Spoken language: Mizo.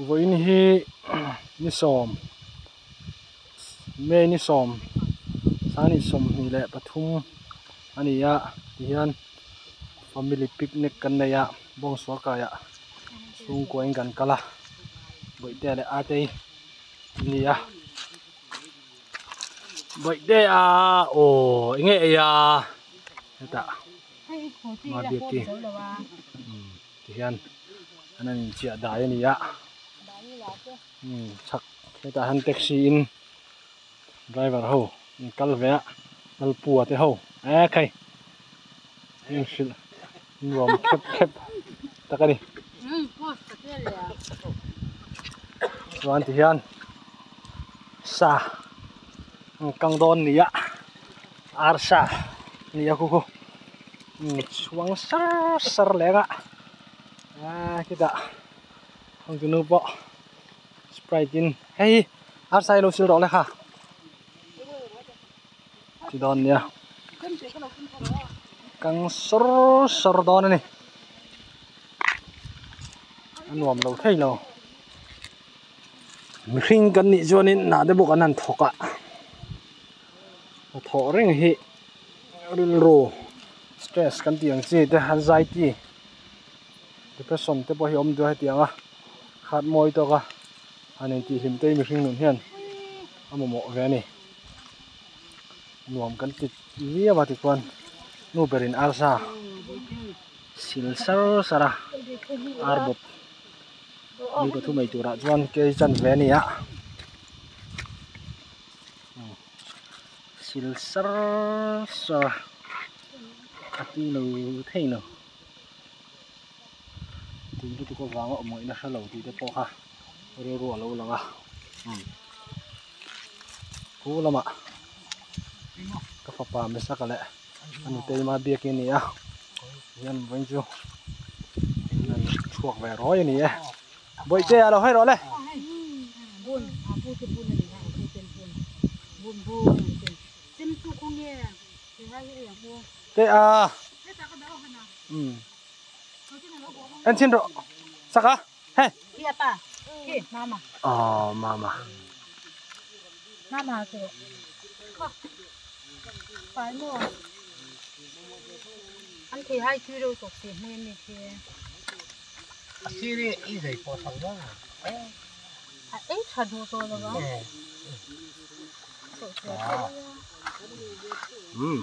Vawiin hi ni sawm May ni sawm sangni 23 a ni a tihian family picnic kan nei a bawngsual kaiah chhungkua in kan kal a bawihtea leh atei an ni a bawihtea aw enge ei a hetah mabiaki tihian an han inchiah dai a ni a chhak hetah hian taxi in driver ho an kal ve a lalpua te ho e khai in hrilh nuam khep khep tak a ni chuan ti hian sa an kang dawn ni a arsa ni a khu khu chhuang sar sar leng a khitah heng chu nu pawh sprite in hei arsa hi lo sil rawh le kha ti dawn nia kang sawr sawr dawn a ni a nuam lo thei lo mihring kan nih chuanin hnah te bawk an han thawk a hnathawh reng hi rilru stress kan tih ang chi te anxiety depression te pawh hi a awm duh a hetiang a khat mawi tawk a han intihhlim te hi mihring nun hian a mamawh ve a ni nuam kan ti viau a tichuan nu berin arsa sil sar sar a ar bawp mi pathum ei turah chuan kei chan ve a ni a sil sar sar a a tui lo thei lo. Tui lutuk avanga awm ngaihna hre lo tih te pawh kha rilru a lo lang a umm khu lamah ka fapa Mesaka leh a nutei ma biakin a ni a hian vawiin chu an chhuak ve rawi a ni e bawihte a lo hawi rawh le. Te a umm en chhin rawh sak a hei aw mama umm.